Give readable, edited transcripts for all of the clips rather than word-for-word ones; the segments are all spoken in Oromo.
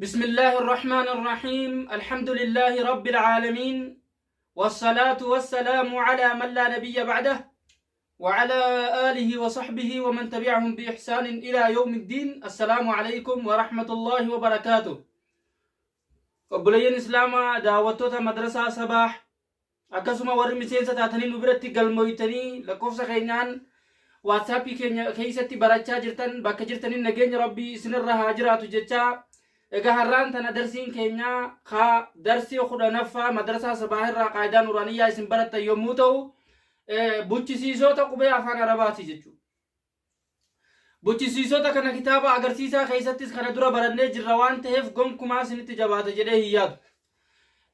بسم الله الرحمن الرحيم الحمد لله رب العالمين والصلاة والسلام على من لا نبي بعده وعلى آله وصحبه ومن تبعهم بإحسان إلى يوم الدين السلام عليكم ورحمة الله وبركاته Obboleeyyan Islaamaa daawwattoota madrasaa Sabaah akkasuma warri miseensa taatanii nu biratti galmooytanii lakkoofsa keenyaan waatsaappii keenya keessatti barachaa jirtan bakka jirtaniin nageenya rabbii isinirra haa jiraatu jechaa egaa har'aan tana darsiin keenya kaa darsii 10ffaa madrasaa Sabaah irraa qaayidaa nuraaniyyaa isin barattan yommuu ta'u buchisiisota qubee afaan arabaati jechuudha. Buchisiisota kana kitaaba agarsiisaa keessattis kana dura barannee jirra waan ta'eef gonkumaa isinitti jabaata jedhee hin yaadu.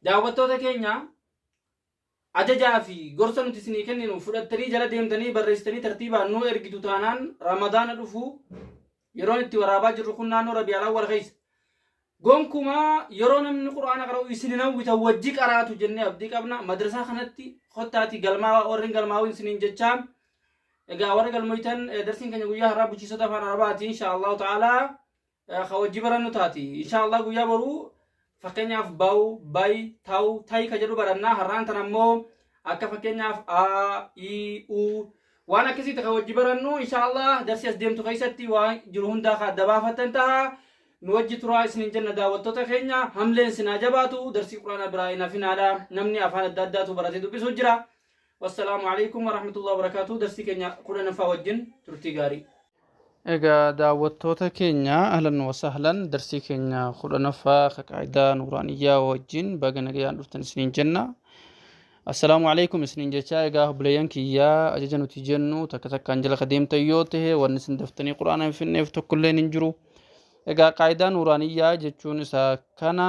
Daawwattoota keenya ajajaa fi gorsa nuti isinii kenninu fudhattanii jala deemtanii barreessitanii tartiibaan nuu ergitu taanaan Ramadaana dhufu yeroon itti waraabaa jirru kun naannoo Rabi'al Awwal keessa. Gonkumaa yeroo namni Qur'aana qara'u isin hin hawwitan wajji qaraatu jennee abdii qabna. Madrasaa kanatti kottaatii galmaawaa warri hin galmaawin isiniin jechaa. Egaa warri galmoytan darsiin keenya guyyaa har'aa buchiisota afaan Arabaati insha Allahu ta'ala ka wajji barannu taati. Insha Allah guyyaa boruu fakkeenyaaf baw, bay, taw, tay ka jedhu baranna. Har'aan tan ammoo akka fakkeenyaaf a, i, u waan akkasiitti ka wajji barannu insha Allah darsii as deemtu keessatti waan jiru hundaa ka adda baafattan taha. Nu wajji turaa isinin jenna daawwattoota keenya hamleen sinaa jabaatu darsii quraana biraa hin hafinaadha namni afaan adda addaatu baratee dubbisuu jira. Wassalaamu alaikum warahmatullahi wabarakatuh darsii keenya 10ffaa wajjin turtii gaarii. Egaa daawwattoota keenya ahlan wa sahlan darsii keenya 10ffaa ka qaayidaa nuuraaniyyaa wajjin baga nagayaan dhuftan isiniin jenna. Assalaamu alaikum isiniin jechaa egaa obboleeyyan kiyyaa ajaja nuti jennu takka takkaan jala ka deemtan yoo ta'e wanni isin daftanii quraana hin finneef tokkolleen hin jiru. Egaa qaayidaa nuuraaniyyaa jechuun isa kana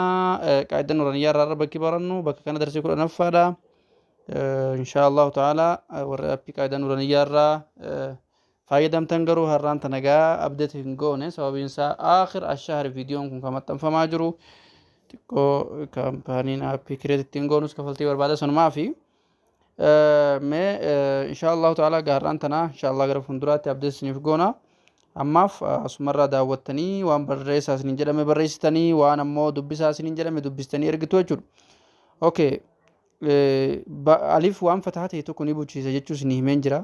qaayidaa nuuraaniyyaa irraa irra bakki barannu bakka kana darsii 10ffaadha. Inshaa Allahu ta'ala warri appii qaayidaa nuuraaniyyaa irraa fayyadamtan garuu har'aan tana gaa abdeet hin goone sababiin isaa aakhir ashahri viidiyoon kun kan maxxanfamaa jiru xiqqoo kaampaaniin appii kireet ittiin goonus kafaltii barbaada sanumaa fi mee inshaa Allahu ta'ala gaarraan tana inshaa Allah gara fuulduraatti abdeet isiniif goona. Ammaaf asumarraa daawwattanii waan barreessaa isiniin jedhame barreessitanii waan ammoo dubbisaa isiniin jedhame dubbistanii ergitu jechuudha. Okay. Alif waan fataa ta'e tokko ni buchiisa jechuu isinii himeen jira.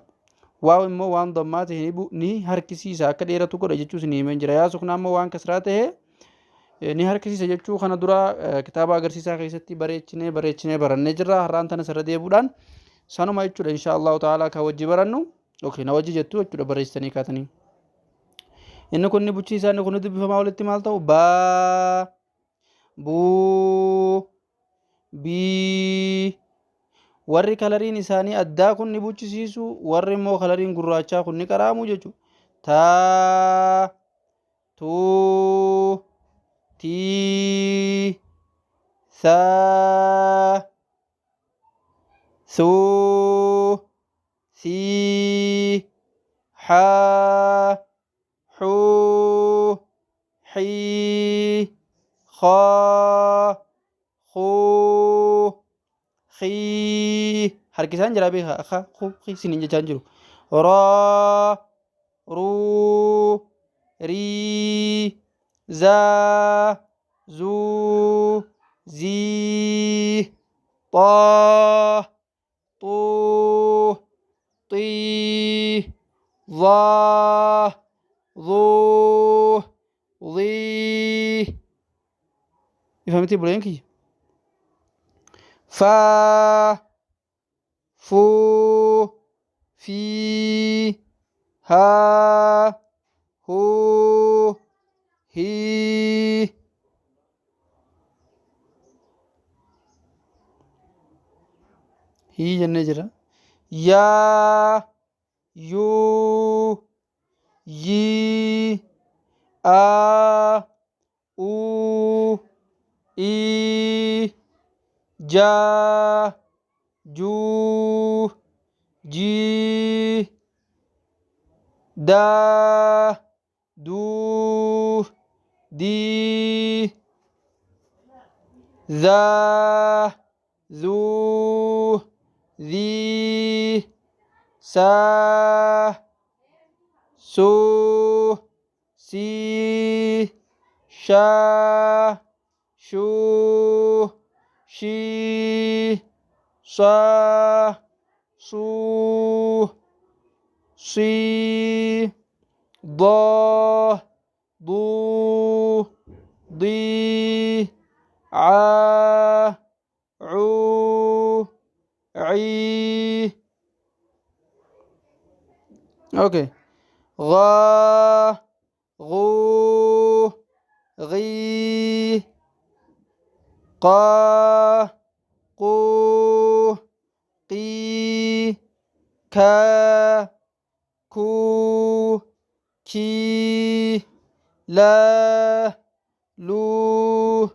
Waaw immoo waan dammaa ta'e ni harkisiisa akka dheeratu godha jechuu isinii himeen jira. Yaa suknaa immoo waan kasraa ta'e ni harkisiisa jechuu kana dura kitaaba agarsiisaa keessatti bareechinee bareechinee barannee jirra. Har'aan tana irra deebuudhaan sanuma jechuudha inshaa Allahu ta'ala kan wajji barannu. Okay, na wajji jettu jechuudha barreessitanii kaatanii. Inni kun ni buchiisa inni kun ni dubbifamaa walitti maal ta'u baa buu bii warri kalariin isaanii addaa kun ni buchisiisu warri immoo kalariin gurraachaa kun ni qaraamu jechuudha. Taa tuu tii saa suu sii haa xuu xii khaa khuu khii harkisaan jira beekaa kha khu khii sinin jechaan jiru raa ruu rii zaa zuu zii xaa xuu xii ظaa ظuu ظii ifa miti buleen kiyya faa fuu fii haa huu hii hii jennee jira yaa yuu yii aa uu ii jaa juu jii daa duu dii dhaa dhuu dhii saa suu sii shaa shuu, shii, saa, suu, sii, daa, duu, dii, caa, cuu, cii. Okay. Ghaa, غو، غي، قا، قو، قي، كا، كو، كي، لا، لو،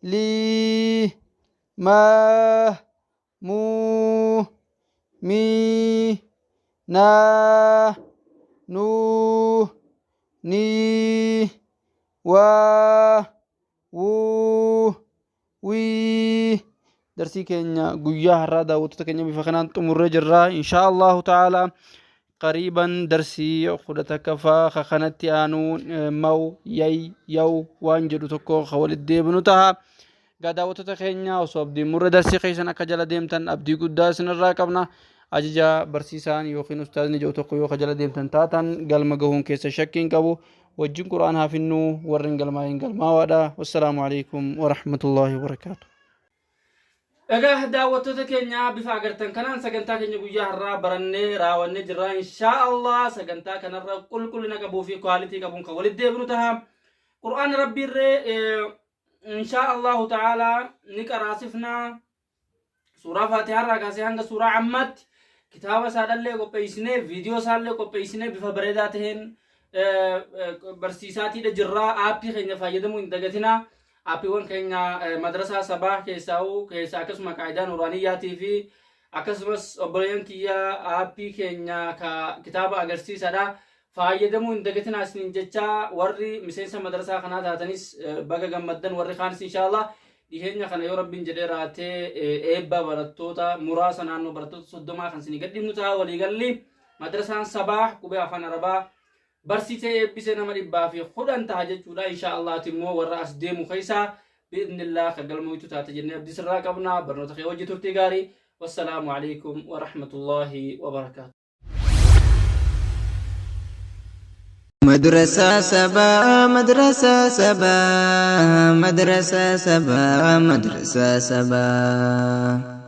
لي، ما، مو، مي، نا، نو، ني، waa, wuu, wii. Darsii keenya guyyaa har'aa daawwattoota keenya bifa kanaan xumurree jirra. Inshaa Allahu ta'ala qariiban darsii 11ffaa ka kanatti aanu maw, yay, yaw waan jedhu tokko ka walitti deebinu taha. Egaa daawwattoota keenya osoo abdiin murre darsii keessan akka jala deemtan abdii guddaa isinirraa qabna. Ajaja barsiisaan yookiin ustaazni jedhu tokko yoo ka jala deemtan taatan galma gahuun keessa shakkii hin qabu. Wajjin Qur'aan haa finnuu warri hin galmaa'in galmaawaadha. Wassalaamu alaikum warahmatullaahi wabarakaatu. Egaa daawwattoota keenya bifa agartan kanaan sagantaa keenya guyyaa har'aa barannee raawwannee jirra. Inshaa Allah sagantaa kanarra qulqullina qabuu fi kwaalitii qabuun kan walitti deebinu taha. Qur'aana Rabbiirree inshaa Allahu ta'ala ni qaraasifna. Suuraa Faatihaa irraa kaasee hanga suuraa ammaatti kitaaba isaadhallee qopheessinee viidiyoo isaallee qopheessinee bifa bareedaa taheen barsiisaatiidha jirra. Aappii keenya fayyadamuu hin dagatinaa. Aappiiwwan keenya madrasaa sabaa keessaa'uu keessa akkasuma qaayidaa nuuraaniyyaatii fi akkasumas obboleeyyan kiyya aappii keenya ka kitaaba agarsiisadha. Fayyadamuu hin dagatinaa isiniin jecha warri miseensa madrasaa kanaa taatanis baga gammaddan warri kaanis inshaallah dhiheenya kana yoo rabbiin jedhee raatee eebba barattoota muraasa naannoo barattoota 30 kan isinii gadhiifnu ta'a. Waliigalli madrasaan sabaa qubee afaan arabaa barsiisee eebbisee nama 110 ta'a jechuudha. Inshaa Allaati immoo warra as deemu keessaa bi'idnillah kan galmoytu taate jennee abdii sirraa qabna. Barnoota kee hojii turtii gaarii. Wassalaamu alaikum warahmatullaahi wabarakaatu. Madrasaa sabaa madrasaa sabaa madrasaa sabaa madrasaa sabaa.